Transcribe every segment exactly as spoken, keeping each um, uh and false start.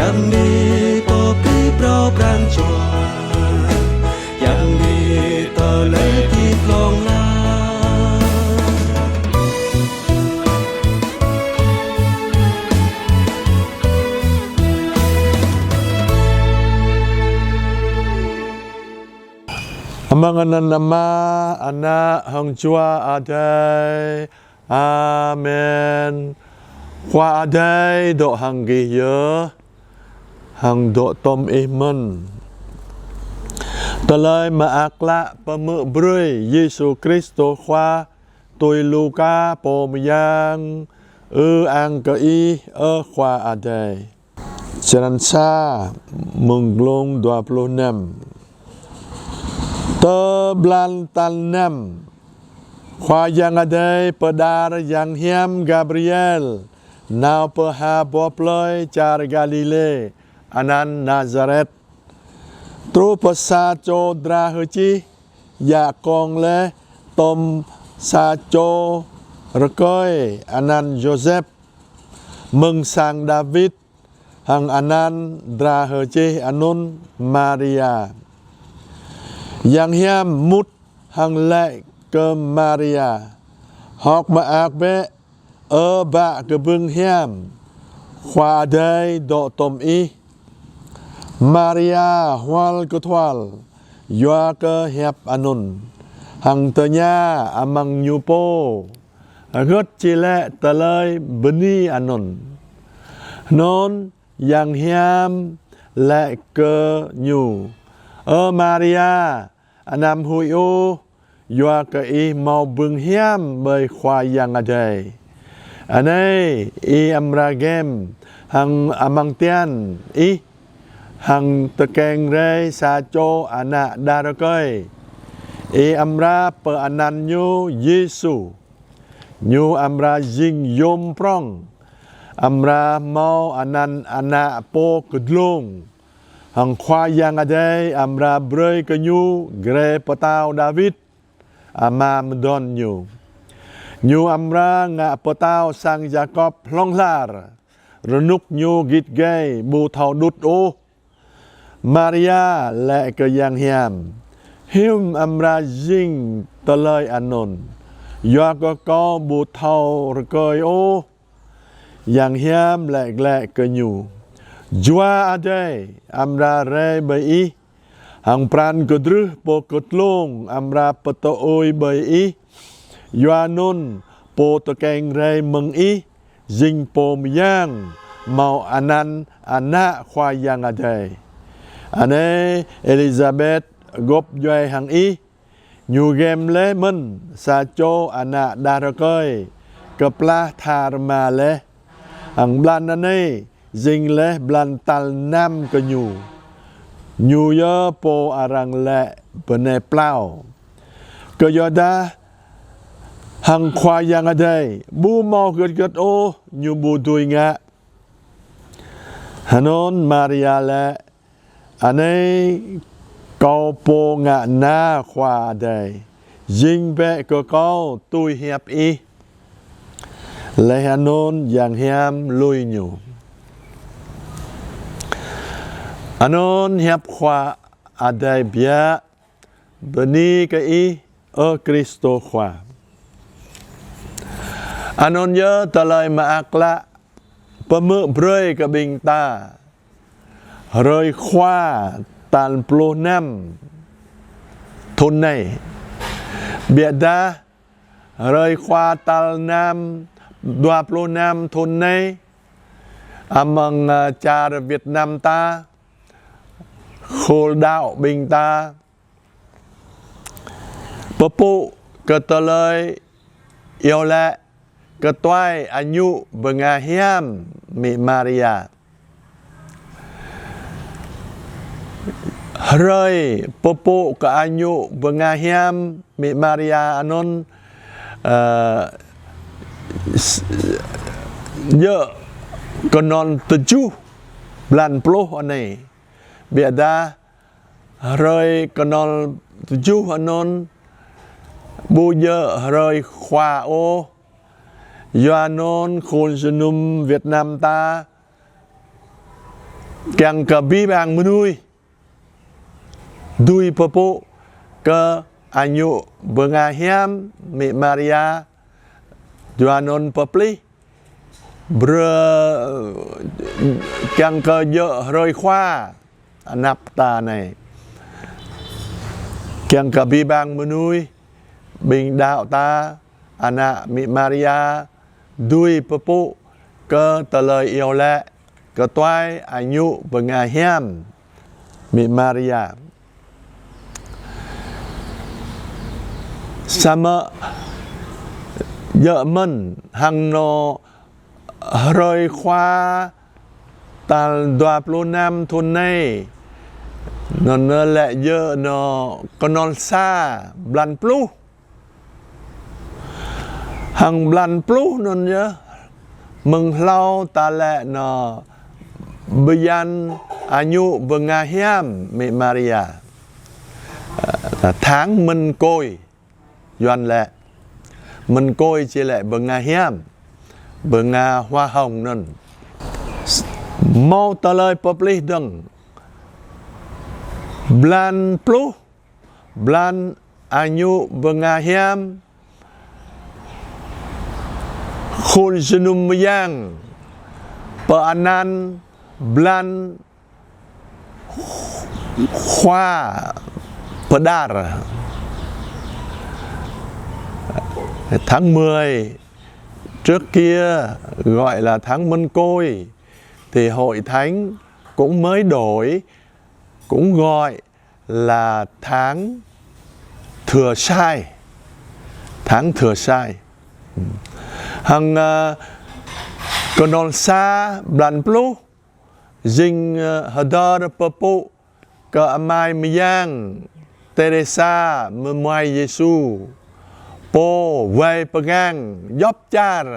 Yang ni pơpĭ phrâo pran jua, yang ni tơlơi hơdip hlŏng lar. Amăng anăn Ama, Ană, hăng Jua Adai. Amen. Khua Adai dŏ hăng gih yơh, hăng dŏ tŏm ih mơ̆n. Tơlơi Mơak Klă pơhmư̆ brơi Yêsu Kristô Khua tui Luka pô mơyang. Ư-ang kơ Ih, ơ Khua Adai. Črăn sa, mơ̆ng glông dua pluh năm. Tơ blan tal năm, Khua Yang Adai pơđar yang hiam Gabriel nao pơ ha boh plơi čar Galilê, anăn Nazaret, truh pơ sa čô dra hơčih, djă kông laih tŏm sa čô rơkơi anăn Yôsep, mơ̆ng sang Dawid, hăng anăn dra hơčih anŭn Maria. Yang hiam mŭt hăng laĭ kơ Maria: Hơ̆k mơak bĕ, ơ bă kơbưng hiam, Khua Adai dŏ tŏm ih. Maria hual kơthual yua kơ hiăp anŭn, hăng tơña amăng ñu pô: Hơget či lĕ tơlơi bơni anŭn? Hnŭn yang hiam laĭ kơ ñu: Ơ Maria, anăm huĭ ôh, yua kơ ih hmâo bưng hiam ƀơi Khua Yang Adai. Anai, ih amra gem hăng amăng tian ih, hăng tơkeng rai sa čô ană đah rơkơi. Ih amra pơanăn ñu Yêsu. Ñu amra jing yôm prŏng, amra hmâo anăn Ană Pô Kơdlông. Hăng Khua Yang Adai amra brơi kơ ñu grê pơtao Dawid, ama mơdon ñu. Ñu amra ngă pơtao sang Yakôb hlŏng lar, rơnŭk ñu git gai ƀu thâo đŭt ôh. Maria laĭ kơ yang hiam: Hiư̆m amra jing tơlơi anŭn, yua kơ kâo ƀu thâo rơkơi ôh? Yang hiam laĭ glaĭ kơ ñu: Jua Adai amra rai ƀơi ih, hăng pran kơdrưh Pô Kơdlông amra pơtơui ƀơi ih. Yua anŭn pô tơkeng rai mơ̆ng ih jing pô mơyang, hmâo anăn Ană Khua Yang Adai. Anai, Êlisabet gŏp djuai hăng ih, ñu gem laih mơ̆n sa čô ană đah rơkơi kơplah tha rơma laih. Hăng blan anai jing laih blan tal năm kơ ñu. Ñu yơh pô arăng laĭ bơnai plao. Kơyuadah hăng Khua Yang Adai ƀu hmâo hơget hơget ôh ñu ƀu dưi ngă. Hơnŭn Maria laĭ: Anai kâo pô ngă na Khua Adai, jing bĕ kơ kâo tui hiăp ih. Laih anŭn yang hiam lui ñu. Anŭn hiăp Khua Adai biă. Bơni kơ Ih, ơ Kristô Khua. Anŭn yơh tơlơi mơak klă pơhmư̆ brơi kơ ƀing ta hrơi Khua tal pluh năm thŭn anai. Biă dah hrơi Khua tal năm, dua pluh năm thŭn anai, amăng, ơ, čar Việt Nam ta, khul đăo ƀing ta pơpŭ kơ tơlơi iâu laĭ kơ tuai añŭ bơnga hiam mĭ Maria. Hrơi pơpŭ kơ añŭ bơnga hiam mĭ Maria anŭn, ơ, s-, djơ̆ kơnơ̆ng tơjuh blan pluh anai. Biă dah hrơi kơnơ̆ng tơjuh anŭn ƀu djơ̆ hrơi Khua ôh. Yua anŭn khul jơnum Việt Nam ta Kiăng kơ abih bang mơnuih dưi pơpŭ kơ añŭ bơnga hiam amĭ Maria, yua anŭn pơplih brơi, kiăng kơ djơ̆ hrơi Khua anăp ta anai. Kiăng kơ abih bang mơnuih, ƀing đaŏ ta, ană amĭ Maria, dưi pơpŭ kơ tơlơi iâu laĭ kơ tuai añŭ bơnga hiam amĭ Maria. Samơ̆ djơ̆ mơ̆n hăng anŏ hrơi Khua tal dua pluh năm thŭn anai, anŭn lĕ djơ̆ anŏ kơnol sa blan pluh. Hăng blan pluh anŭn yơh, mơ̆ng hlâo ta lĕ anŏ bơyan añŭ bơnga hiam amĭ Maria. Tháng mân côi, Yuan lĕ. Mân côi či lĕ bơnga hiam, bơnga hoa hồng anŭn. Hmâo tơlơi pơplih dơ̆ng. Blan pluh, blan añŭ bơnga hiam, khul jơnum mơyang, pơanăn blan Khua pơđar. Tháng mười, trước kia gọi là tháng mân côi, thì hội thánh cũng mới đổi, cũng gọi là tháng Thừa Sai. Tháng Thừa Sai. Hăng, ơ, kơnol sa blan pluh, jing, ơ, hơdơr pơpŭ kơ amai mơyang Teresa mơmuai Yêsu, pô wai pơgang djŏp čar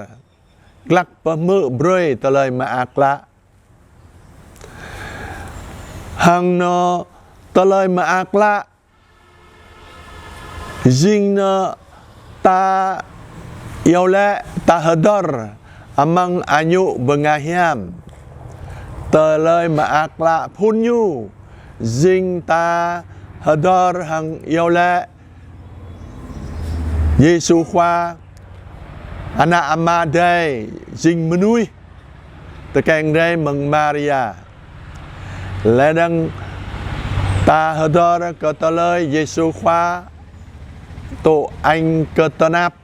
glăk pơhmư̆ brơi tơlơi mơak klă. Hăng anŏ tơlơi mơak klă jing anŏ ta iâu laĭ, ta hơdơr amăng añŭ bơnga hiam. Tơlơi mơak klă phŭn ñu jing ta hơdơr hăng iâu laĭ Yêsu Khua, Ană Ama Adai jing mơnuih, tơkeng rai mơ̆ng Maria. Lĕ dơ̆ng ta hơdơr kơ tơlơi Yêsu Khua tŭ añ kơ tơnap,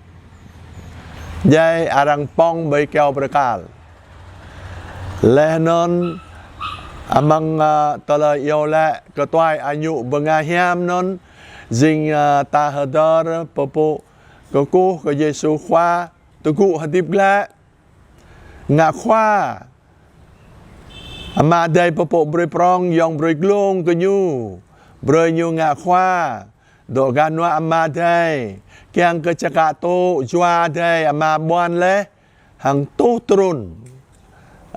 djai arăng pŏng ƀơi kơyâo bơrơkal. Laih anŭn amăng, ơ, tơlơi iâu laĭ kơ tuai añŭ bơnga hiam anŭn, jing, ơ, ta hơdơr pơpŭ kơkuh kơ Yêsu Khua tơgŭ hơdip glaĭ. Ngă Khua. Ama Adai pơpŭ brơi prŏng, yŏng brơi glông kơ ñu. Brơi ñu ngă Khua. Dŏ gah hnuă Ama Adai. Kiăng kơ čơkă tŭ Jua Adai Ama ƀuăn laih hăng tuh trŭn.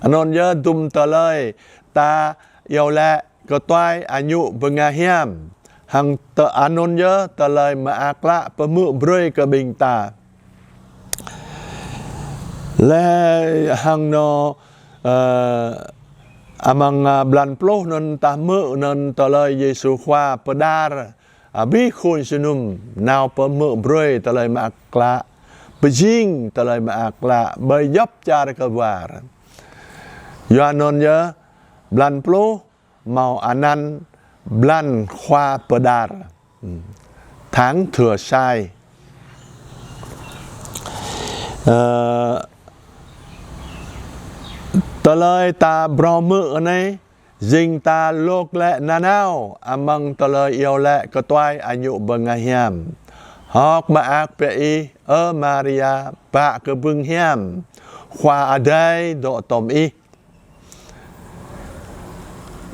Anŭn yơh dŭm tơlơi ta iâu laĭ kơ tuai añŭ bơnga hiam. Hăng tơ anŭn yơh tơlơi mơak klă pơhmư̆ brơi kơ ƀing ta. Laih hăng anŏ, ơ, amăng, ơ, blan pluh anŭn ta hmư̆ anŭn tơlơi Yêsu Khua pơđar abih khul jơnum nao pơhmư̆ brơi tơlơi mơak klă, pơjing tơlơi mơak klă ƀơi djŏp čar kơ war. Yua anŭn yơh blan pluh hmâo anăn blan Khua pơđar. Tháng Thừa Sai. Ơ, tơlơi ta phrâo hmư̆ anai, jing ta lok lĕ nanao amăng tơlơi iâu laĭ kơ tuai añŭ bơnga hiam. Hơ̆k mơak biă ih, ơ Maria, bă kơ bưng hiam, Khua Adai dŏ tŏm ih.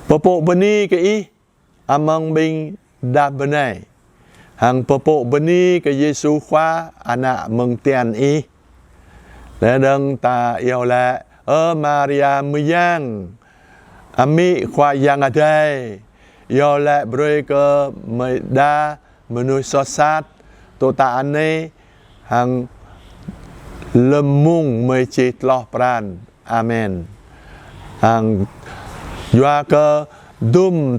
Pơpŭ bơni kơ ih amăng ƀing đah bơnai. Hăng pơpŭ bơni kơ Yêsu Khua Ană mơ̆ng tian ih. Laih dơ̆ng ta iâu laĭ, ơ Maria mơyang, amĭ Khua Yang Adai, iâu laĭ brơi kơ mơi đa mơnuih soh sat, tŭ tă anai hăng lơ̆m mông mơi či tloh pran. Amen. Hăng Yua kơ dum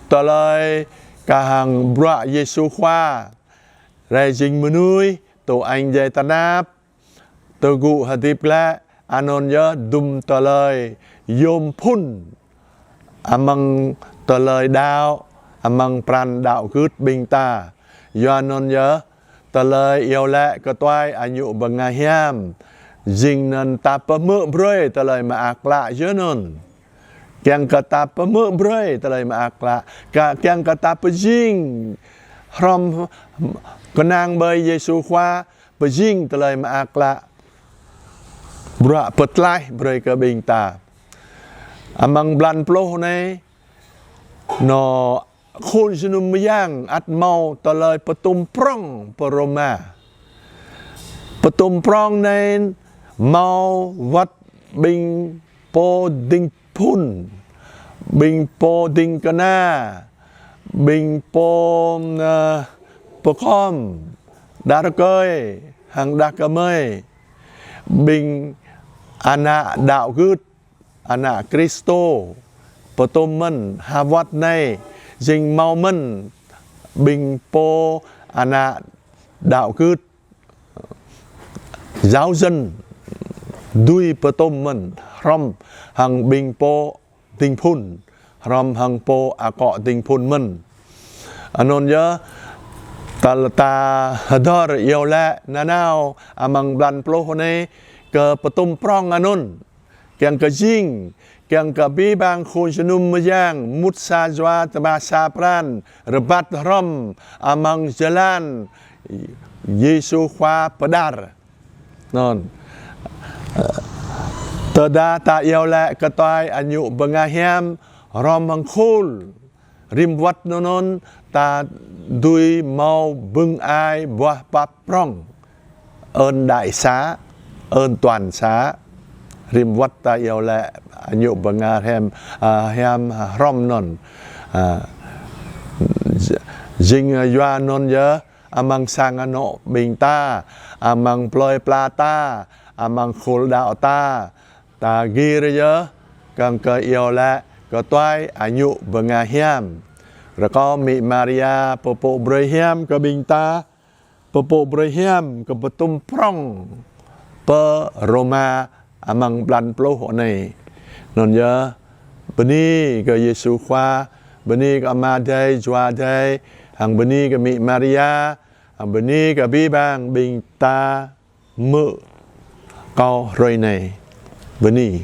tơlơi kah hăng bruă Yêsu Khua rai jing mơnuih, tŭ añ djai tơnap, tơgŭ hơdip glaĭ, anŭn yơh dum tơlơi yôm phŭn amăng tơlơi đaŏ, amăng pran đaŏ gưt ƀing ta. Yua anŭn yơh tơlơi iâu laĭ kơ tuai añŭ bơnga hiam, jing anŭn ta pơhmư̆ brơi tơlơi mơak klă yơh anŭn. Kiăng kơ ta pơhmư̆ brơi tơlơi mơak klă, ka- kiăng kơ ta pơjing hrŏm kơnang ƀơi Yêsu Khua, pơjing tơlơi mơak klă, bruă pơtlaih brơi kơ ƀing ta. Amăng blan pluh anai, nô khul jơnum mơyang ăt hmâo tơlơi pơtum prŏng pơ Rôma. Pơtum prŏng anai hmâo wơ̆t ƀing pô ding phŭn, ƀing pô ding kơna, ƀing pô, ơ, pơkom, đah rơkơi hăng đah kơmơi, ƀing ană đaŏ gưt, ană Kristô, pơtum mơ̆n. Ha wơ̆t anai jing hmâo mơ̆n ƀing pô ană đaŏ gưt, giáo dân, dưi pơtum mơ̆n hrŏm hăng ƀing pô ding phŭn, hrŏm hăng pô akŏ ding phŭn mơ̆n. Anŭn yơh, ta, ta hơdơr iâu laĭ nanao amăng blan pluh anai kơ pơtum prŏng anŭn. Kiăng kơ jing, kiăng kơ abih bang khul jơnum mơyang, mŭt sa jua tơma sa pran, rơbat hrŏm amăng jơlan Yêsu Khua pơđar. Anŭn. Tơdah ta iâu laĭ kơ tuai añŭ bơnga hiam, hrŏm hăng khul, rĭm wơ̆t anŭn ta dưi hmâo bưng ai buah pap prŏng. Ơn đại xã, ơn toàn xã. Rĭm wơ̆t ta iâu laĭ añŭ bơnga hiam, ơ, hiam hrŏm anŭn. Ơ, jing yua anŭn yơh, amăng sang anŏ ƀing ta, amăng plơi pla ta, amăng khul đaŏ ta, ta gir yơh, kiăng kơ iâu laĭ kơ tuai añŭ bơnga hiam. Rơkâo Mĭ Maria pơpŭ brơi hiam kơ ƀing ta, pơpŭ brơi hiam kơ pơtum prŏng pơ Rôma amăng blan pluh anai. Anŭn yơh, bơni kơ Yêsu Khua, bơni kơ Ama Adai, Jua Adai, hăng bơni kơ Mĭ Maria, hăng bơni kơ abih bang ƀing ta hmư̆ kâo hrơi anai. Bơni.